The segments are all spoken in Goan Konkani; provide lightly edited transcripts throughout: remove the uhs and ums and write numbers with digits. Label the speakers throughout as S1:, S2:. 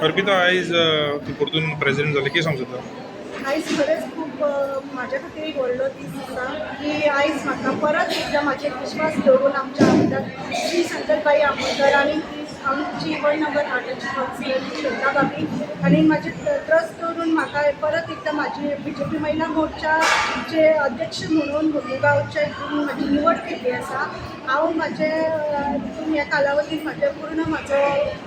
S1: अर्पिता, आयज तूं परतून प्रेसिडेंट जालें, कितें सांगूंक सोदता?
S2: आयज खरेंच खूब म्हाज्या खातीर एक व्हडलो दीस आसा की आयज म्हाका परत एकदां म्हाजेर विश्वास दवरून आमच्या आमदार श्री संकल्पबाई आमोणकर आनी आमची वॉर्ड नंबर 8ची कावन्सिलर श्रद्धा भाभी आनी म्हाजे ट्रस्ट दवरून म्हाका परत एकदां म्हाजी बीजेपी महिला मोर्चाचे अध्यक्ष म्हणून मुरमुगांवच्या हितून म्हाजी निवड केल्ली आसा. हांव म्हाजे हितून ह्या कालावधीन म्हाजे पूर्ण म्हाजो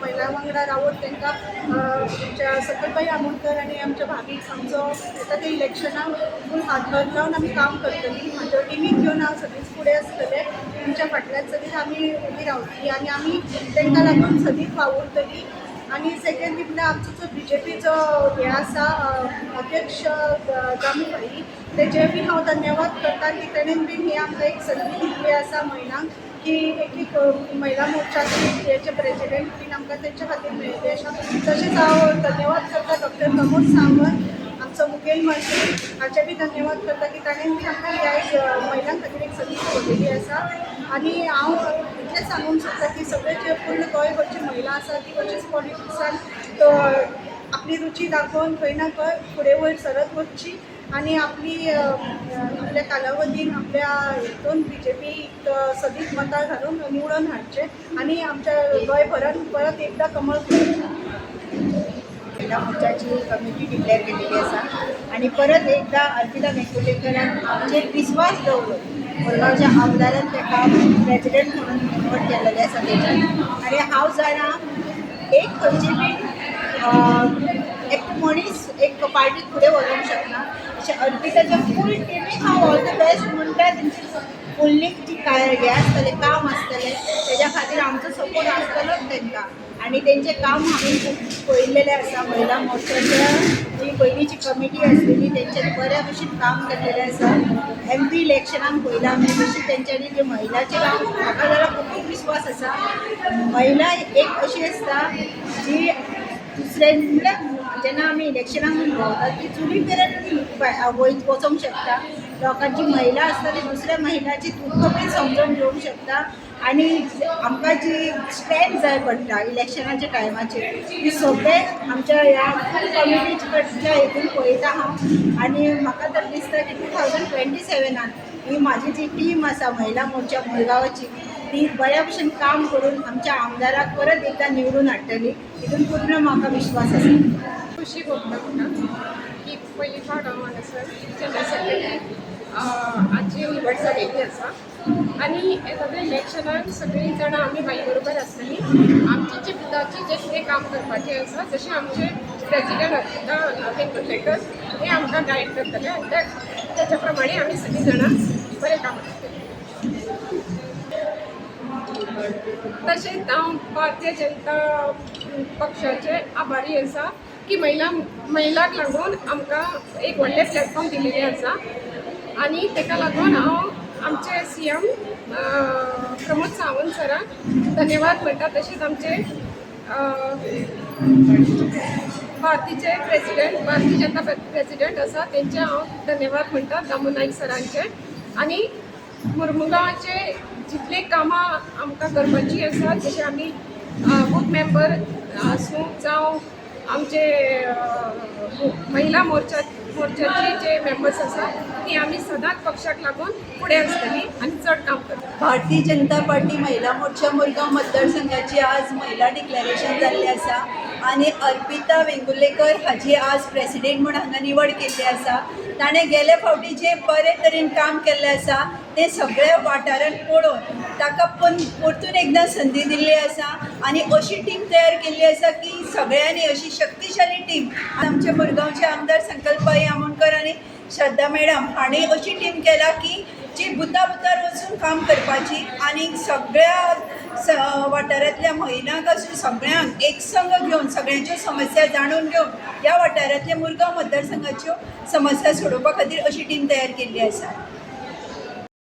S2: महिला वांगडा रावून तांकां, आमच्या सकलबाई आमोणकर आनी आमच्या भाभीक आमचो येता ते इलेक्शनाक फूल हातभार लावन आमी काम करतलीं. म्हाज्या टिमीक घेवन हांव सदींच फुडें आसतलें. तेंच्या फाटल्यान सदींच आमी उबी रावतलीं आनी आमी तांकां लागून सदींच वावुरतलीं. आनी सेकंडली म्हळ्यार आमचो जो बीजेपीचो हे आसा, अध्यक्ष दामू भाई, तेजे बी हांव धन्यवाद करता की तेणेन बीन ही आमकां एक संदी दिल्ली आसा महिलांक की एक एक महिला मोर्चाचे हेचे प्रेजिडेंट बीन आमकां तेंच्या खातीर मेळिल्ले आसा. तशेंच हांव धन्यवाद करता डॉक्टर प्रमोद सावंत, आमचो मुखेल मंत्री, हाचे बी धन्यवाद करता की ताणें बी आमकां ही आयज महिलां खातीर एक संदी दवरलेली आसा. आनी हांव इतलें सांगूंक सोदता की सगळे जे पूर्ण गोंयभरची महिला आसा ती अशीच पॉलिटिक्सान आपली रुची दाखोवन खंय ना खंय फुडें वयर सरत वचची आनी आपली आपल्या कालावधीन आपल्या हितून बीजेपी सदींच मतां घालून निवडून हाडचें आनी आमच्या गोंयभरान परत एकदां कमळ फुलोवचें.
S3: महिला मोर्चाची कमिटी डिक्लेअर केलेली आसा आणि परत एकदा अर्पिता वेंगुर्लेकरान आमचेर विस्वास दवरून मुरगांवच्या आमदारान ताका प्रेजिडेंट म्हणून निवड केलेली आसा तेच्यान. आनी हांव जाणा, एक खंयची बी एकटो मनीस एक पार्टीक फुडें व्हरूंक शकना. अशें अर्पिताच्या फूल टिमीक हांव ऑल the best म्हणटा. तेंची फुडली जी काय हें आसतलें, काम आसतलें, तेज्या खातीर आमचो सपोर्ट आसतलोच तांकां. आनी तेंचें काम हांवें खूब पळयल्लेलें आसा. महिला मोर्चाच्या जी पयलींची कमिटी आसलेली, तेंच्यांनी बऱ्या भशेन काम केल्लेलें आसा. एमपी इलेक्शनाक पळयलां आमी कशी तेंच्यांनी जे महिलाचेर, हांव म्हाका जाल्यार खूब विस्वास आसा. महिला एक अशी आसता जी दुसरे, म्हणल्यार जेन्ना आमी इलेक्शनाक भोंवतात, ती चुली मेरेन वय वचोंक शकता. लोकांची महिला आसता ती दुसऱ्या महिलाची दुख्ख बी समजून घेवंक शकता. आनी आमकां जी स्ट्रेंथ जाय पडटा इलेक्शनाच्या टायमाचेर, ती सगळे आमच्या ह्या फूल कमिटीच्या कडच्या हितून पळयता हांव. आनी म्हाका तर दिसता की 2027नान ही म्हाजी जी टीम आसा महिला मोर्चा मुरगांवाची, ती बऱ्या भशेन काम करून आमच्या आमदाराक परत एकदां निवडून हाडटली, हितून पूर्ण म्हाका विश्वास आसा.
S4: खुशी भोगता म्हाका की पयली फावट हांव हांगासर जनरल सेक्रेटरी हाची निवड जालेली आसा आनी येता त्या इलेक्शनाक सगळीं जाणां आमी बाई बरोबर आसतलीं. आमची जी बुथाची जें कितें काम करपाचें आसा, जशें आमचे प्रेजिडेंट अर्पिता वेंगुर्लेकर हे आमकां गायड करतले आनी त्याच्या प्रमाणे आमी सगळीं जाणां बरें काम करतलीं. तशेंच हांव भारतीय जनता पक्षाचे आभारी आसा की महिलाक लागून आमकां एक व्हडलें प्लॅटफॉर्म दिलेलें आसा. आनी ताका लागून हांव आमचे सीएम प्रमोद सावंत सराक धन्यवाद म्हणटा. तशेंच आमचे भारतीचे प्रेसिडेंट, भारतीय जनता प्रेसिडेंट आसा, तेंचे हांव धन्यवाद म्हणटा, दामू नायक सरांचे. आनी मुरमुगांवाचे जितले कामां आमकां करपाची आसा, जशें आमी बूथ मेंबर आसूं जावं आमचे महिला मोर्चाचे जे मेंबर्स आसा, ती आमी सदांच पक्षाक लागून फुडें आसतली आनी चड काम करतली.
S5: भारतीय जनता पार्टी महिला मोर्चा मुरगांव मतदारसंघाची आज महिला डिक्लेरेशन जाल्लें आसा आनी अर्पिता वेंगुर्लेकर हाजी आज प्रेसिडेंट म्हूण हांगा निवड केल्ली आसा. ताणें गेले फावटी जे बरे तरेन काम केल्लें आसा, तें सगळ्या वाठारान पळोवन ताका पण परतून एकदां संदी दिल्ली आसा. आनी अशी टीम तयार केल्ली आसा की सगळ्यांनी अशी शक्तिशाली टीम, आमचे मुरगांवचे आमदार संकल्पभाई आमोणकर आनी श्रद्धा मॅडम हांणी अशी टीम केला की जी बुथा बुथार वचून काम करपाची आनी सगळ्या वाठारांतल्या महिलांक आसूं, सगळ्यांक एकसंघ घेवन, सगळ्यांच्यो समस्या जाणून घेवन ह्या वाठारांतल्या मुरगांव मतदारसंघाच्यो समस्या सोडोवपा खातीर अशी टीम तयार केल्ली आसा.